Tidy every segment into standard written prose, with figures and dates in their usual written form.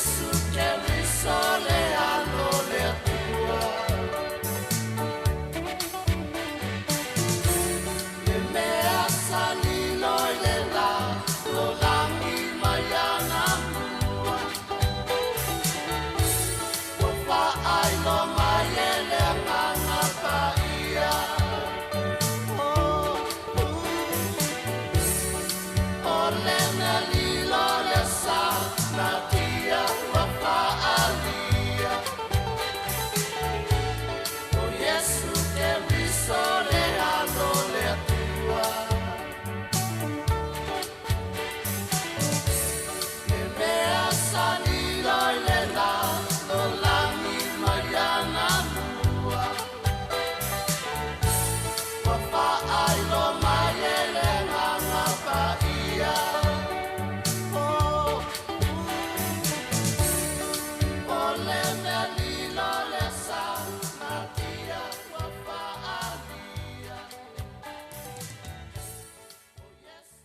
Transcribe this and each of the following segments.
Iesu Keriso le Alo o le Atua. Le mea sa lilo i le lalolagi mai anamua, ua faailoa mai e le Agaga Paia. Oh, o le mea lilo lea sa natia ua faaalia, o Iesu Keriso le Alo o le Atua. Le mea sa lilo i le lalolagi mai anamua, ua faailoa mai e le Agaga Paia. Oh, o le mea lilo lea sa natia ua faaalia, o Iesu.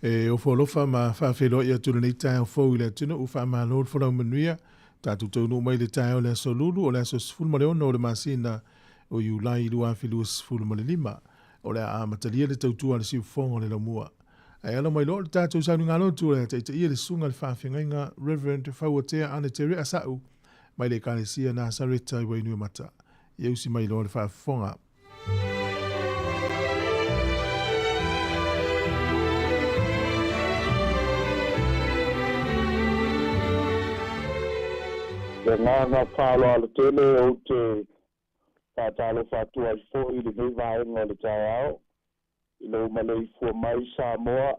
E ofo alofa ma faafeiloai atu lenei taeao fou i le atunuu. Faamalo le folau manuia. Tatou taunuu mai le taeao le aso Lulu o le aso 16 o le masina o Iulai 2025. O le a amatalia le tautua a le siufofoga o le laumua. Ae alo mai loa le tatou sauniga lotu o le a taitaia le susuga i le faafeagaiga Reverend Fauatea Ane Terea Sa'u mai le Ekalesia Nasareta i Wainuiomata. Ia usi mai loa le faafofoga. Le agaga faaaloalo tele ou te faatalofa atu ai foi i lenei vaega o le taeao i lou maleifua mai Samoa.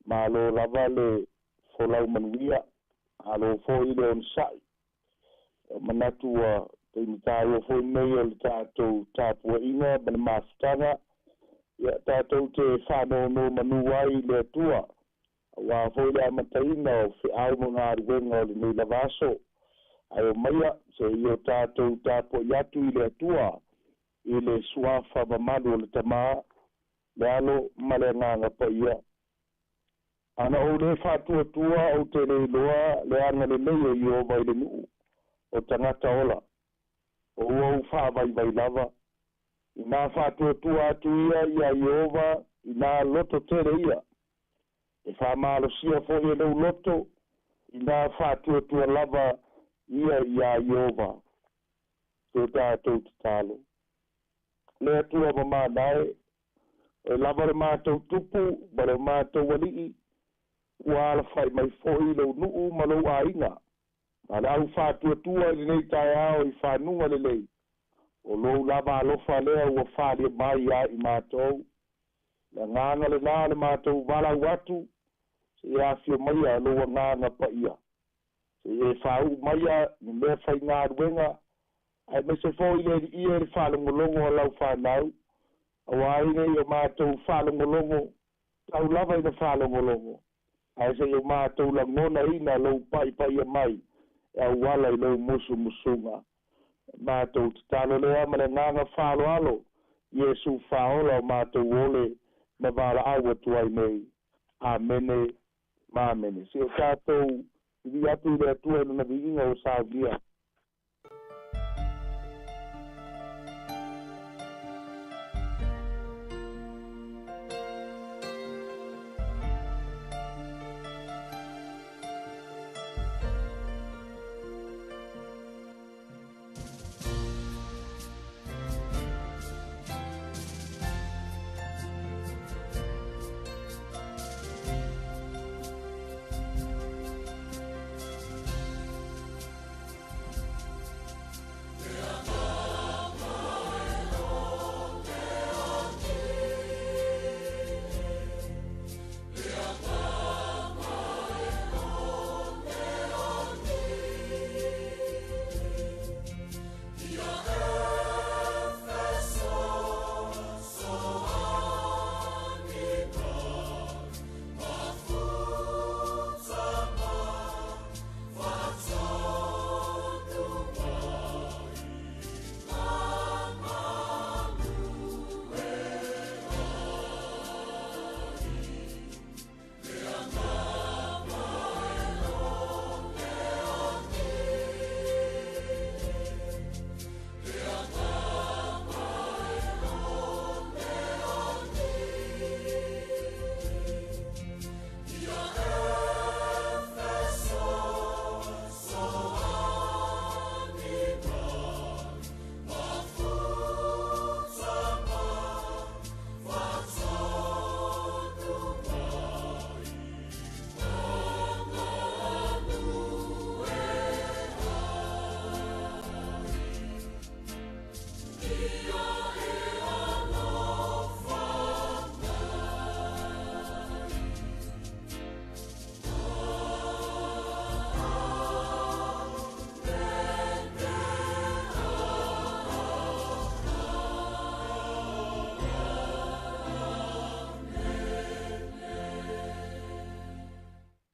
Malo lava le folau manuia, malo foi le onosai. E manatu ua taimi taua foi lenei o le tatou tapuaiga ma le mafutaga, ia tatou te faanonomanu ai i le Atua aua foi le amataina o feau ma galuega o lenei lava aso. Ae omaia seia o tatou tapuai atu i le Atua i le suafa mamalu o le Tamā, le Alo ma le Agaga Paia. Ana ou lē faatuatua ou te le iloa le agalelei o Ieova i le nuu o tagata ola, o ua ou faavaivai lava. Inā faatuatua atu ia iā Ieova, inā loto tele ia. E faamalosia foi e lou loto, inā faatuatua lava ia iā Ieova. Se tatou tatalo. Le Atua mamana e, oe lava le matou Tupu ma le matou Alii, ua alafai mai foi lou nuu ma lou aiga ma le au faatuatua i lenei taeao i fanuga lelei. O lou lava alofa lea ua faaalia mai ia i matou. Le agaga lenā o le matou valaau atu, seia afio maia lou Agaga Paia, seia e fāu'u maia ni mea faigaluega, aemaise foi le aliia i le faalogologo a lau fanau, auā ai nei o matou faalogologo tau lava ina faalogologo, ae seia o matou lagonaina lou pa'ipa'ia mai e auala i lou musumusuga. Matou tatalo lea ma le agaga faaaloalo, Iesu faaola o matou ole ma valaau atu ai nei. Amene ma amene. Se o tatou vi'i atu i le Atua i lona viiga ua saunia.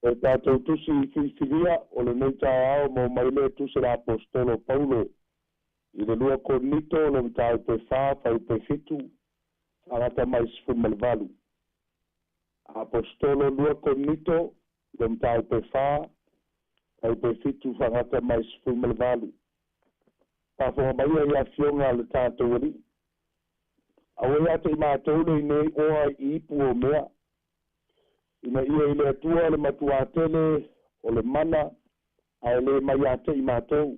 O le tatou tusi filifilia o lenei taeao mo mai le tusi a le Aposetolo Paulo i le 2 Korinito le mataupu e 4 fuaiupu e 7 faagata mai 18. Aposetolo 2 Korinito le mataupu e 4 fuaiupu e 7 faagata mai 18. Faafofoga maia i afioga a le tatou Alii. Aua ia te i matou lenei oa i ipu o mea, ina ia i le Atua le matuā tele o le mana, ae lē mai ia te i matou.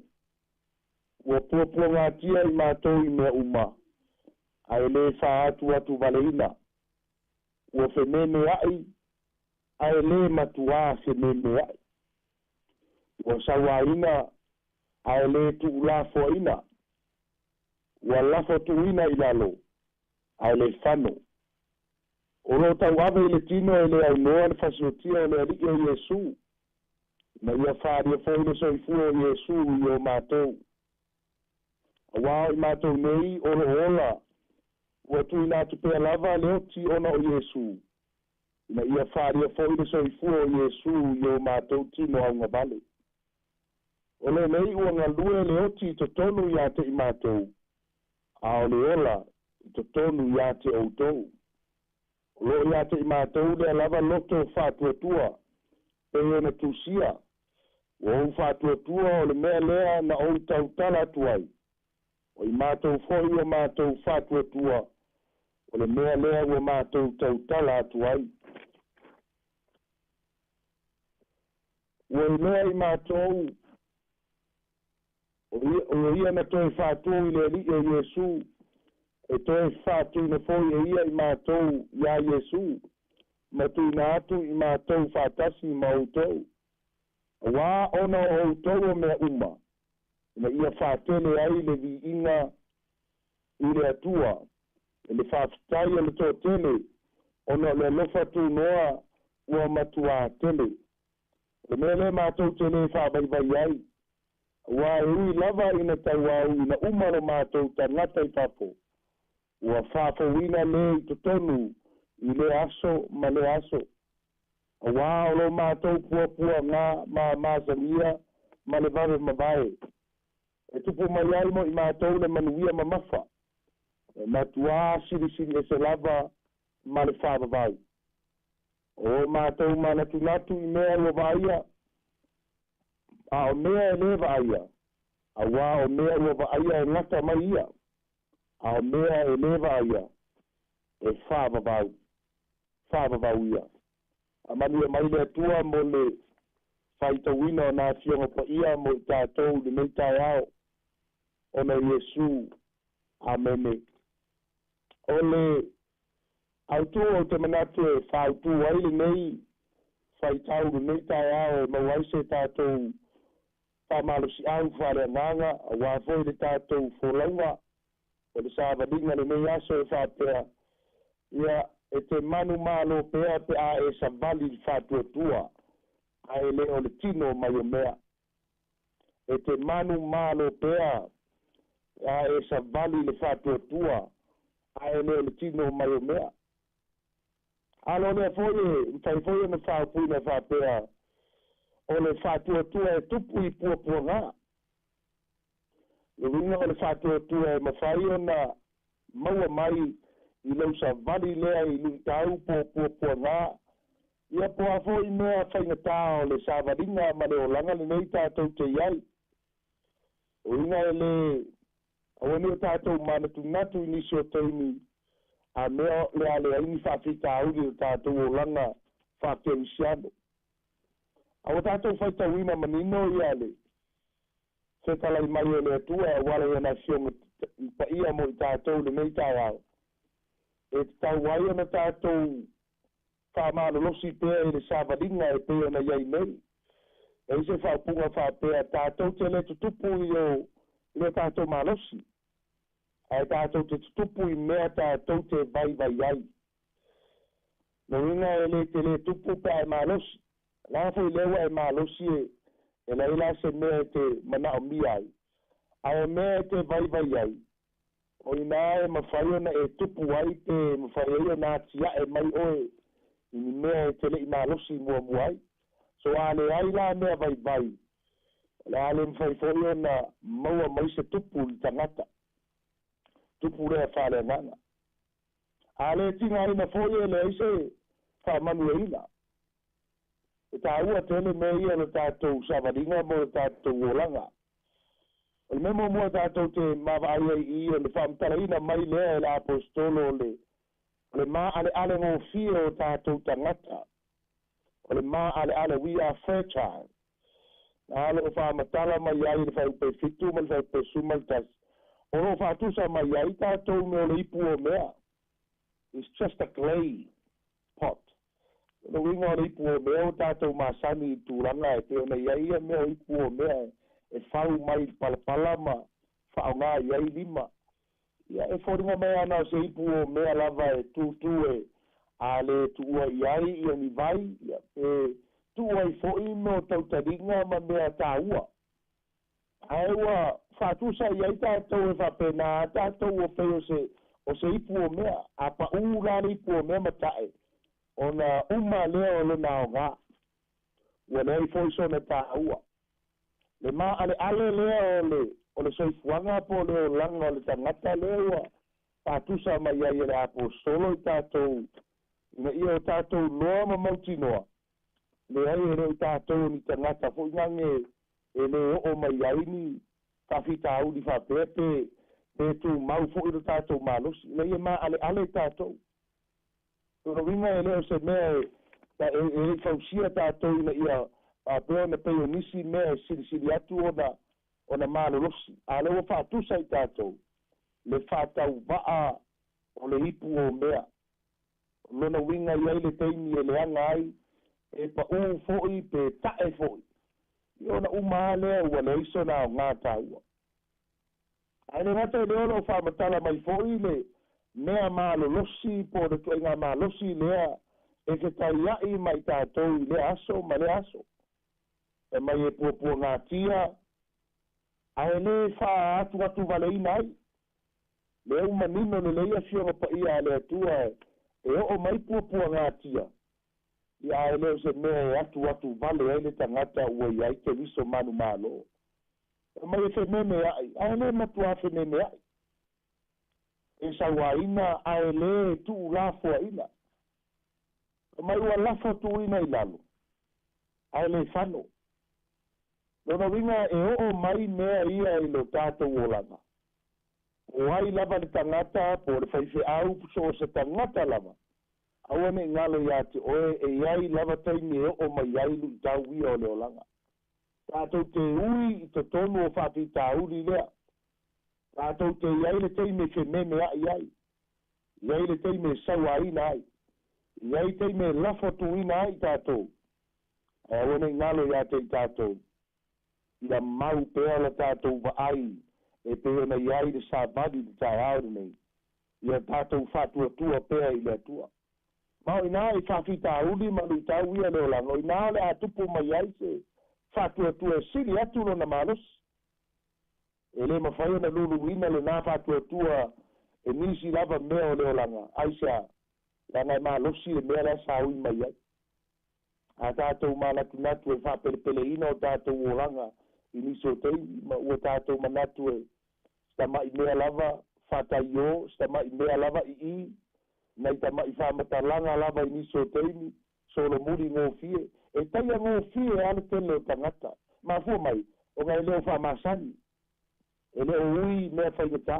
Ua puapuagatia i matou i mea uma, ae lē faaatuatu valeina. Ua fememea'i, ae lē matuā fememea'i. Ua sauāina, ae lē tu'ulafoa'ina. Ua lafo tuuina i lalo, ae lē fano. O loo tauave i le tino e le aunoa le fasiotia o le Alii o Iesu, ina ia faalia foi le soifua o Iesu i o matou. Auā o i matou nei o loo ola, ua tuuina atu pea lava le oti ona o Iesu, ina ia faalia foi le soifua o Iesu i o matou tino augavale. O lenei ua galue le oti i totonu iā te i matou, a o le ola i totonu iā te outou. O loo iā te i matou lea lava loto faatuatua, pei ona tusia, ua ou faatuatua o le mea lea na ou tautala atu ai. O i matou foi ua matou faatuatua, o le mea lea ua matou tautala atu ai. Ua iloa i matou o ia na toe faatū i le Alii o Iesu, e toe faatuina foi e ia i matou iā Iesu, ma tuuina atu i matou faatasi ma outou. Auā ona o outou o mea uma, ina ia faatele ai le viiga i le Atua, i le faafetai a le toatele Ona o le alofa tunoa ua matuā tele. O le mea lea matou te lē faavaivai ai, auā e ui lava ina tauāuina uma lo matou tagata i fafo, ua faafouina lē i totonu i lea aso ma lea aso. Auā o lo matou puapuagā mamasagia ma le vave mavae, e tupu mai ai mo i matou le manuia mamafa, e matuā silisili ese lava ma le faavavau. O matou manatunatu i mea ua vaaia, a o mea e lē vaaia, auā o mea ua vaaia e gata mai ia, a o mea e lē vaaia e faavavau, faavavau ia. Faamanuia mai le Atua mo le faitauina o na Afioga Paia mo i tatou i lenei taeao, ona o Iesu. Amene. O le autū ou te manatu e faautū ai lenei faitau lenei taeao e maua ai se tatou faamalosiau faaleagaga auā foi le tatou folauga o le savaliga lenei aso e faapea, Ia, e te manumalo pea pe a e savali i le faatuatua, ae le o le tino mai o mea. E te manumalo pea pe a e savali i le faatuatua, ae le o le tino mai o mea. Alo lea foi e mafai foi ona faaupuina faapea, o le faatuatua e tupu i puapuagā. Le uiga o le faatuatua e mafai ona maua mai i lou savali lea i luitau po o puapuagā, ia po o a foi mea faigata o le savaliga ma le olaga lenei tatou te i ai. O uiga e lē aua nei o tatou manatunatu i nisi o taimi a mea o le a leai ni faafitauli o le tatou olaga faakerisiano. A ua tatou faitauina manino ia le fetalai mai e le Atua e auala i ana Afioga Paia mo i tatou i lenei taeao, e tatau ai ona tatou faamalolosi pea i le savaliga e pei ona i ai nei. E i ai se faaupuga faapea, tatou te le tutupu i o i lo tatou malosi, ae tatou te tutupu i mea tatou te vaivai ai. Lona uiga e le tele tupu pe a e malosi. Leaga foi lea ua e malosi e e leai la se mea e te manaomia ai, ae o mea e te vaivai ai, o inā e mafai ona e tupu ai pe mafai ai ona atiae mai oe i ni mea e te le i malosi muamua ai. So a leai la mea vaivai, o le a le mafai foi ona maua mai se tupu i le tagata, tupu lea faaleagaga. A le tigaina foi e leai se faamanuiaina. E taua tele mea ia o le tatou savaliga mo le tatou olaga. O le mea muamua tatou te maavaai ai i i o le faamatalaina mai lea e le Aposetolo o le o le maalealegofie o tatou tagata. O le maaleale, we are fertile. Na o lo o faamatala mai ai i le fuaiupu e 7 ma le fuaiupu e 11, o lo o faatusa mai ai tatou me o le ipu o mea. It's just a clay pot. O le uiga o le ipu o mea ua tatou masani i tulaga e pei ona i ai ia mea o ipu o mea e fau mai i le palapala ma faaaoga i ai lima. Ia, e foliga mai ana o se ipu o mea lava e tūtū e a le tuua i ai ia ni vai, ia, pe tuu ai foi mo tautaliga ma mea taua. Ae ua faatusa i ai tatou e faapena a tatou ua pei o se o se ipu o mea, a paʻū la le ipu o mea ma taʻe, ona uma lea o lona aogā. Ua leai foi sona taua. Le maaleale lea o le o le soifuaga po o le olaga o le tagata lea ua faatusa mai ai e le Aposetolo i tatou ina ia o tatou loa ma mautinoa, leai e le o tatou o ni tagata foi gage e lē oo mai ai ni faafitauli faapea pe pe tumau foi lo tatou malosi, ina ia maaleale tatou. O lona uiga e le o se mea e e le i fausia tatou ina ia faapea ona pei o nisi mea e silisili atu ona ona malolosi, a o lea ua faatusa i tatou le faatauvaa o le ipu o mea. O lona uiga e i ai le taimi e leaga ai, pe paʻū foi pe taʻe foi, ia ona uma lava lea ua leai sona aogā taua. Ae le gata i lea o lo o faamatala mai foi le mea malolosi po o le tuaiga malosi lea e fetaia'i ma i tatou i lea aso ma lea aso. E mai e puapuagatia ae lē faaatuatuvaleina ai lea ua manino lelei afioga paia a le Atua e oo mai puapuagatia ia ae le o se mea e atuatuvale ai le tagata ua iai Keriso manumalo. E mai e fememea'i ae lē matuā fememea'i e sauāina ae lē tu'ulafoaʻina mai ua lafo tuuina i lalo ae lē fano. Lona uiga e oo mai mea ia i lo tatou olaga o ai lava le tagata po o le faifeau so o se tagata lava aua neʻi galo iā te oe e iai lava taimi e oo mai ai luʻitau ia o le olaga. Tatou te ui i totonu o faafitauli lea tatou te iai le taimi e fememeaʻi ai iai le taimi e sauāina ai iai taimi e lafo tuuina ai tatou ae aua neʻi galo iā te i tatou ia mau pea la tatou vaai e pei ona iai le savali le taeao lenei ia tatou faatuatua pea i le Atua. Ma o inā i faafitauli ma luʻitau ia le olaga o inā o le a tupu mai ai se faatuatua e sili atu lona malosi. E lē mafai ona luluina lenā faatuatua e nisi lava mea o le olaga aisea leaga e malosi le mea lea saui mai ai. A tatou manatunatu e faapelepeleina o tatou olaga i nisi o taimi ma ua tatou manatu e sitamaʻi mea lava faataiō sitamaʻi mea lava iī nai tamaʻi faamatalaga lava i nisi o taimi solomuli gofie e taia gofie a le tele o tagata mafua mai ona e lē o faamasani e lē o ui mea faigatā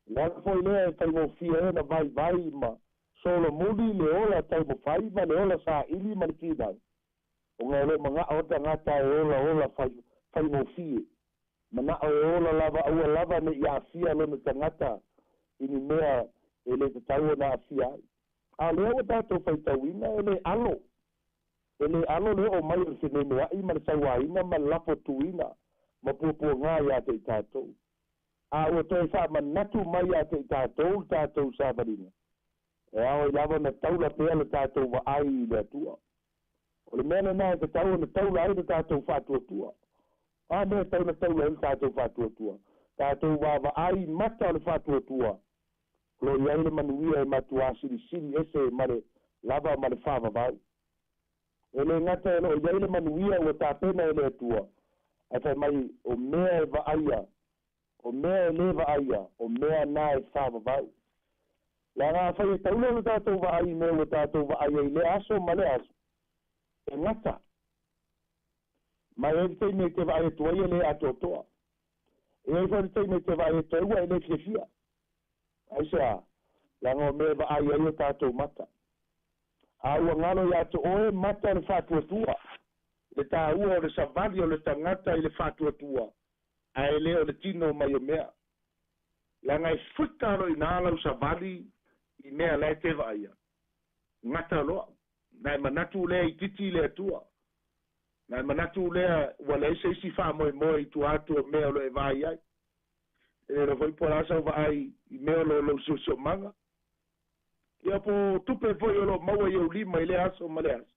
le ala foi lea e faigofie ai ona vaivai ma solomuli le ola taumafai ma le ola saʻili ma le finau ona e loo magaʻo tagata e ola ola faigofie manaʻo e ola lava aua lava neʻi aafia lona tagata i ni mea e lē tatau ona aafia ai. A lea ua tatou faitauina e lē alo e lē alo le oo mai o le fememeaʻi ma le sauāina ma le lafo tuuina ma puapuagā iā te i tatou. A ua toe faamanatu mai iā te i tatou le tatou savaliga e ao ai lava ona taula pea le tatou vaai i le Atua. O le mea lenā e tatau ona taula ai le tatou faatuatua. A mea e tau na taula ai le tatou faatuatua tatou vaavaai mata o le faatuatua o lo i ai le manuia e matuā silisili ese ma le lava ma le faavavau. E lē gata e loo i ai le manuia ua tapena e le Atua ae fai mai o mea e vaaia o mea e lē vaaia o mea na e faavavau. Leaga afai e taula le tatou vaai i mea ua tatou vaai ai lea aso ma lea aso e gata ma e ai le taimi e te vaai atu ai e lē atoatoa e ai foi le taimi e te vaai atu ai ua e lē fiafia aisea leaga o mea e vaai ai o tatou mata. A ua galo iā te oe mata o le faatuatua le tāua o le savali o le tagata i le faatuatua ae lē o le tino mai o mea leaga e fika lo inā lau savali i mea lae te vaaia gata loa na e manatu lea itiiti i le Atua na e manatu lea ua leai se isi faamoemoe i tua atu o mea o lo e vaai ai. E le iloa foi po o le a sau vaai i mea o lo lou siosiomaga ia po tupe foi o loo maua i ou lima i lea aso ma lea aso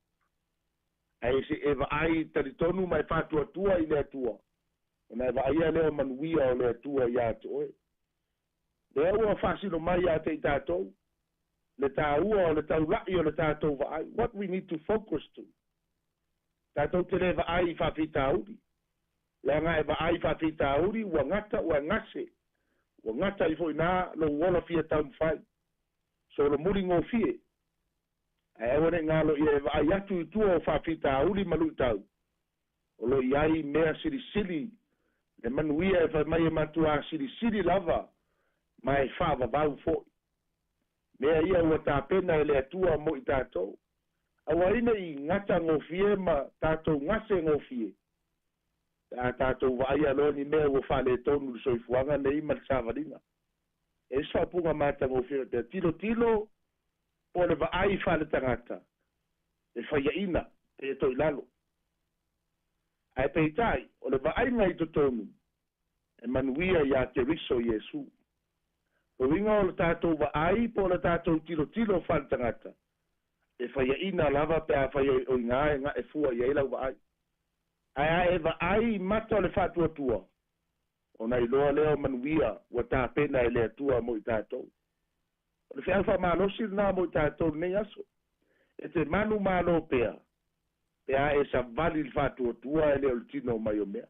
ae seʻe vaai talitonu ma e faatuatua i le Atua ona e vaaia lea o manuia o le Atua iā te oe. Lea ua faasino mai iā te i tatou le tāua o le taulaʻi o le tatou vaai. What we need to focus to tatou te lē vaai i faafitauli leaga e vaai faafitauli ua gata ua gase ua gata ai foʻi nā lou ola fia taumafai solomuli gofie ae aua neʻi galo ia e vaai atu i tua o faafitauli ma luʻitau o lo i ai mea silisili le manuia e fai mai e matuā silisili lava ma e faavavau foʻi mea ia ua tapena e le Atua mo i tatou aua ai neʻi gata gofie ma tatou gase gofie pe a tatou vaaia loa ni mea ua faaletonu le soifuaga nei ma le savaliga. E isi faaupuga matagofie faapea tilotilo po o le vaai faaletagata e faiaʻina pe e toʻilalo ae peitai o le vaaiga i totonu e manuia iā Keriso Iesu. Le uiga o le tatou vaai po o le tatou tilotilo faaletagata, e faiaina lava pe afai o iga e gae fua i ai lau vaai. Ae a e vaai i mata o le faatuatua, ona iloa lea o manuia ua tapena e le Atua mo i tatou. O le feau faamalosi lena mo i tatou i lenei aso. E te manumalo pea, pe a e savali i le faatuatua e le o le tino mai o mea.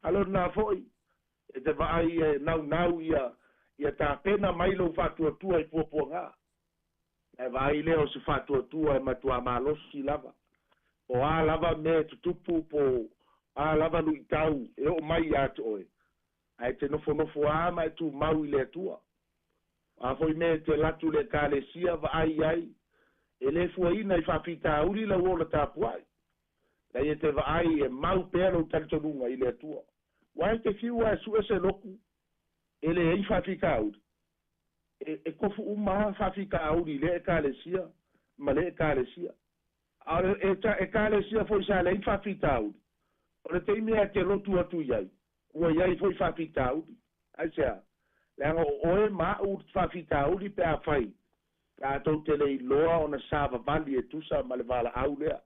A o lena foi, e te vaai e naunau ia ia tapena mai lou faatuatua i puapuaga. Ona e vaai lea o se faatuatua e matuā malosi lava. Po o a lava mea e tutupu po o a lava luitau e oo mai ia te oe, ae e te nofonofo lava ma e tumau i le Atua. O a foi mea e te alu atu i le Ekalesia vaai i ai, e le fuaina i faafitauli lau ola tapuai. Leai e te vaai e mau pea lou talitonuga i le Atua. Aua e te fiu lava e sue se loku e leai faafitauli. E, e tofu uma lava faafitauli i lea Ekalesia ma lea Ekalesia. A o le Ekalesia foi sa leai ni faafitauli, o le taimi lava e te lotu atu i ai, ua i ai foi faafitauli. Aisea? Leaga o oe ma a'u faafitauli pe afai tatou te le iloa ona savavali e tusa ma le valaau lea.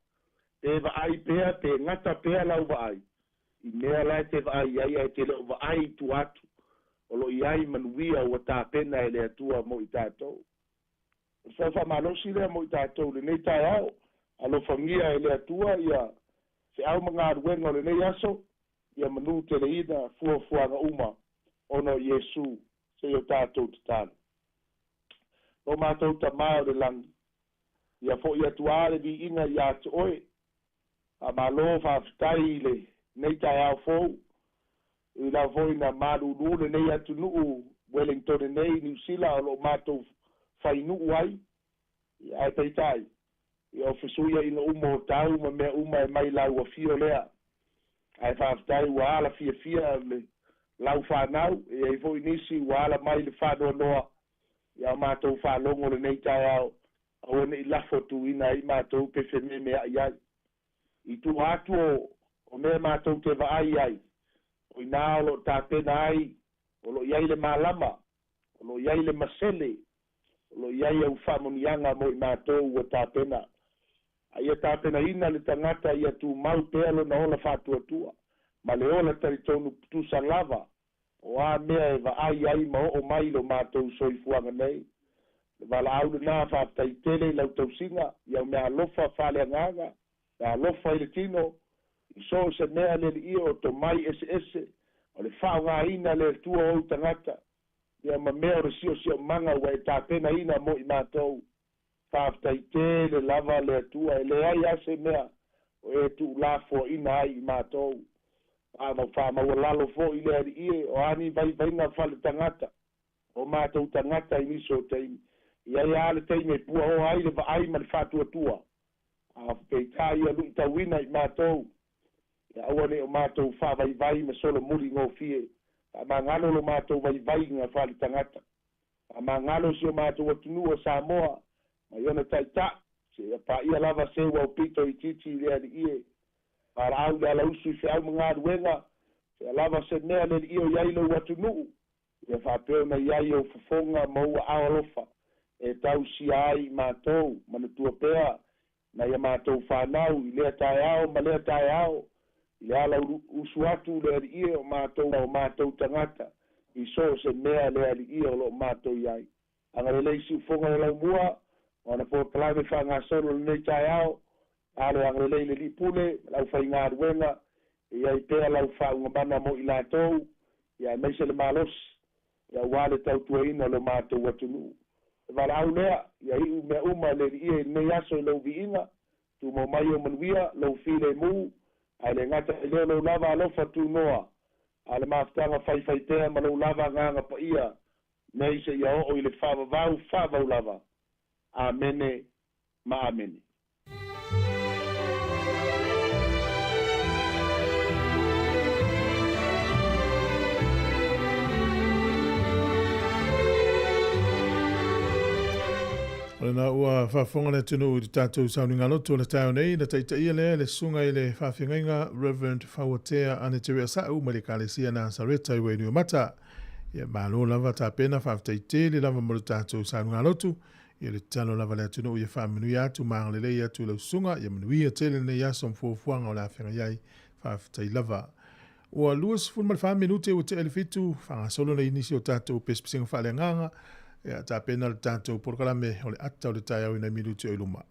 Pe vaai pea, pe gata pea lau vaai i mea la e te vaai ai ae te le o vaai i tua atu o lo o i ai manuia ua tapena e le Atua mo i tatou. O le faafamalosi lea mo i tatou i lenei taeao. Alofagia e le Atua ia feau ma galuega o lenei aso, ia manuteleina fuafuaga uma ona o Iesu se i o tatou tatalo. Lo matou Tamā o le lagi, ia fo'i atu a le viiga ia te oe. Faamalo faafetai i lenei taeao fou. E ui lava foi ina malūlū lenei atunuu Wellingtone nei i Niu Sila o lo o matou fainuu ai, ae peitai, ia o fesuiaiga uma o tau ma mea uma e mai lau afio lea. Ae faafetai ua ala fiafia le lau fanau, e i ai foi nisi ua ala mai le faanoanoa ia matou faalogo lenei taeao, aua ne i lafo tuuina ai matou pe fememea'i ai. I tua atu o o mea matou te vaai ai, o inā o lo o tapena ai, o lo o i ai le malama, o lo o i ai le masele, o lo o i ai au faamanuiaga mo i matou ua tapena. A ia tapenaina le tagata ia tumau pea lona ola faatuatua, ma le ola talitonu tusa lava O a mea e vaai ai ma oo mai i lo matou soifuaga nei? O le valaau lena, faafetai tele i lau tausiga, i au meaalofa faaleagaga, meaalofa i le tino, i so o se mea le Alii o tomai eseese, o le faaaogaina le Atua o ou tagata, ia ma mea o le siosiomaga ua e tapenaina mo i matou. Faafetai tele lava le Atua, e leai lava se mea o e tuulafoaina ai i matou. A na faamaualalo foi le Alii e, o a ni vaivaiga faletagata o matou tagata i nisi o taimi. E i ai lava le taimi e puaoa ai le vaai ma le faatuatua, a peitai ia luitauina i matou, ia aua ne i o matou faavaivai ma solomuli gofie. Faamagalo lo matou vaivaiga faletagata. Faamagalo si o matou atunuu o Samoa mai ona taitai, seia paia lava seu aupito itiiti i le Alii e. Valaau le alausu i feau ma galuega, sea lava se mea le Alii o i ai lou atunuu, ia faapea ona i ai ou fofoga ma ou aao alofa e tausia ai i matou, manatua pea nai a matou fanau i lea taeao ma lea taeao, i le ala usu atu le Alii e o matou o matou tagata i so o se mea le Alii o lo o matou i ai. Agalelei siufoga o Laumua ma ona polokalame faagasolo i lenei taeao, alo agalelei le Alii Pule ma le aufaigaluega e i ai pea lau faaugamana mo i latou, ia aemaise le malosi, ia aua le tautuaina o lo matou atunuu. Le valaau lea, ia iu mea uma le Alii e i lenei aso i lou viiga, tumau mai ou manuia, lou filemu, ae le gata i lea o lou lava alofa tunoa, a o le mafutaga faifaipea ma lou lava agaga paia nei seia oo i le faavavau faavau lava. Amene ma Amene. O lena ua faafofoga le atunuu i le tatou sauniga lotu o le taeao nei, na taitaia lea e le susuga i le faafeagaiga Reverend Fauatea Ane Tereasa'u mai le Ekalesia Nasareta i Wainuiomata. Ia malo lava tapena, faafetai tele lava mo le tatou salugalotu. Ia le tatalo lava le atunuu ia faamanuia atu ma agalelei atu i lau susuga. Ia manuia tele lenei aso ma fuafuaga o le a feagai ai. Faafetai lava. Ua 24 minute ua tea i le 7, faagasolo nei nisi o tatou pesepesega faaleagaga. Ia tapena le tatou polokalame o le ata o le taeao i nai minute o i luma.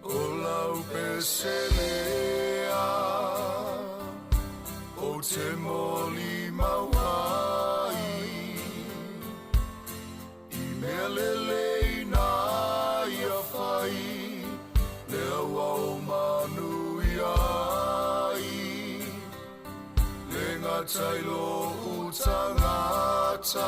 O lau peselea ou te molimau ai I mea lelei na ia fai Lea ua ou manuia ai Le gata i lou tagata.